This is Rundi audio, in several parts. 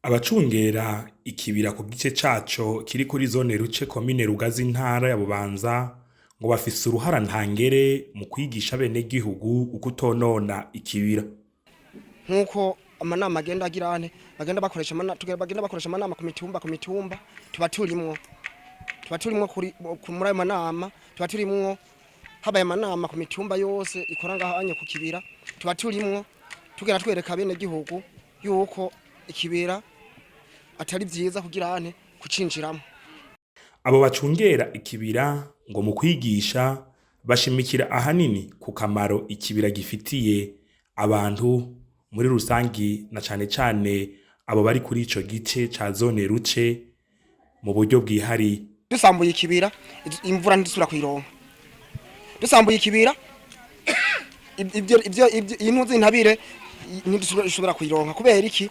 Abacungera ikibira ku gice caco kiri kuri zone Ruce, komine Rugazi, intara ya Bubanza, ngo bafise uruhara ntangere mu kwigisha abenegihugu ukutonona ikibira. Nk'uko amanama agenda agira ane, bagenda bakoresha amanama ku mitumba, ku mitumba tuba turimwo muri ayo manama tuba turimwo. Habaye amanama ku mitumba yose ikora ngaho anye ku kibira, tuba turimwo, tugenda twereka abenegihugu yuko ikibira atari vyiza kugira ane kucinjiramo. Abo bacungera ikibira ngo mu kwigisha bashimikira ahanini ku kamaro ikibira gifitiye abantu muri rusangi, na cane cane abo bari kuri ico gice ca zone Ruce mu buryo bwihariye. Dusambuye ikibira, imvura ntidusubira kuyironka. Dusambuye ikibira, ivyo intuzi intabire ntidusubira kuyironka. Kubera iki?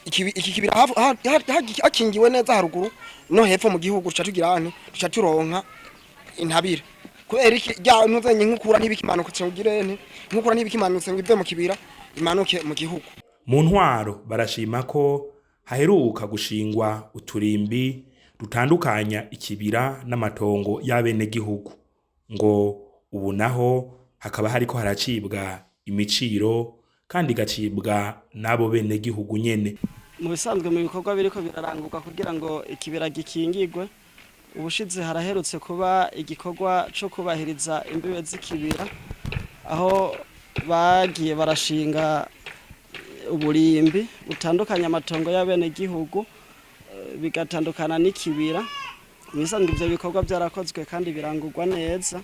Iki kibira hakingiwe neza haruguru no hepfo mu gihugu, tuca tugira ane, tuca turonka intabire. Kubera iki? Rya ntuzenye inkukura ntibikimanutse ngo ugirene inkukura ntibikimanutse ngo ive mu kibira imanuke mu gihugu. Mu ntwaro barashima ko haheruka gushingwa uturimbi dutandukanya ikibira n'amatongo y'abenegihugu. Ngo ubu naho hakaba hariko haracibwa imiciro, kandi igacibwa n'abo benegihugu nyene. Mu bisanzwe, mu bikorwa biriko birarangurwa kugira ngo ikibira gikingirwe, ubushize haraherutse kuba igikorwa co kubahiriza imbibe z'ikibira, aho bagiye barashinga uburimbi butandukanya amatongo y'abenegihugu, bigatandukana n'ikibira. Mu bisanzwe ivyo bikorwa vyarakozwe kandi birangurwa neza.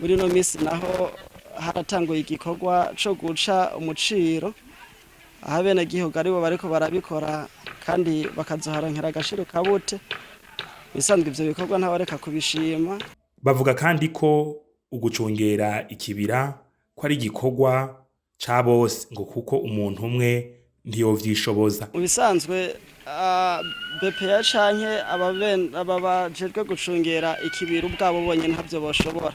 Muri ino minsi naho haratanguye igikorwa co guca umuciro, aho abenegihugu aribo bariko barabikora kandi bakazoharonkera agashiro kabute. Bisanzwe ivyo bikorwa ntabareka kubishima. Bavuga kandi ko ugucungera ikibira ko ari igikorwa ca bose, ngo kuko umuntu umwe ntiyovyishoboza. Mu bisanzwe, BPA canke aba bajejwe gucungera ikibira ubwabo bonyene ntavyo boshobora.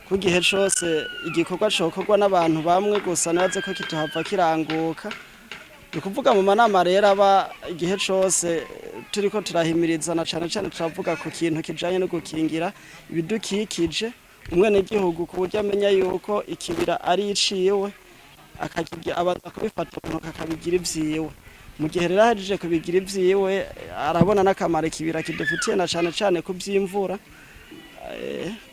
Ku gihe cose igikorwa cokorwa n'abantu bamwe gusa, nibaze ko kitohava kiranguka. Ni ukuvuga mu manama rero aba igihe cose turiko turahimirizana, cane cane turavuga ku kintu kijanye no gukingira ibidukikije, umwenegihugu ku buryo amenya yuko ikibira ari iciwe, akakigira abanza kubifata mu ntoke akabigira ivyiwe. Mu gihe rero ahejeje kubigira ivyiwe, arabona n'akamaro ikibira kidufitiye, na cane cane ku vy'imvura.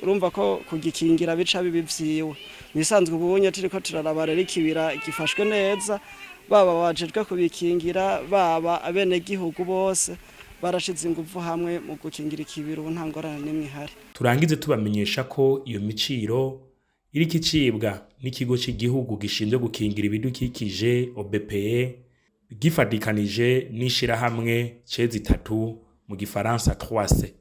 Urumva ko kugikingira bica biba ivyiwe. Mu bisanzwe ubunye turiko turaraba rero, ikibira gifashwe neza, baba bajejwe kubikingira, baba abenegihugu, bose barashize inguvu hamwe mu gukingira ikibira. Ubu nta ngorane n'imwe ihari. Turangize tubamenyesha ko iyo miciro iriko icibwa n'ikigo c'igihugu gishinzwe gukingira ibidukikije, OBPE, gifadikanije n'ishirahamwe C zitatu, mu gifaransa 3C.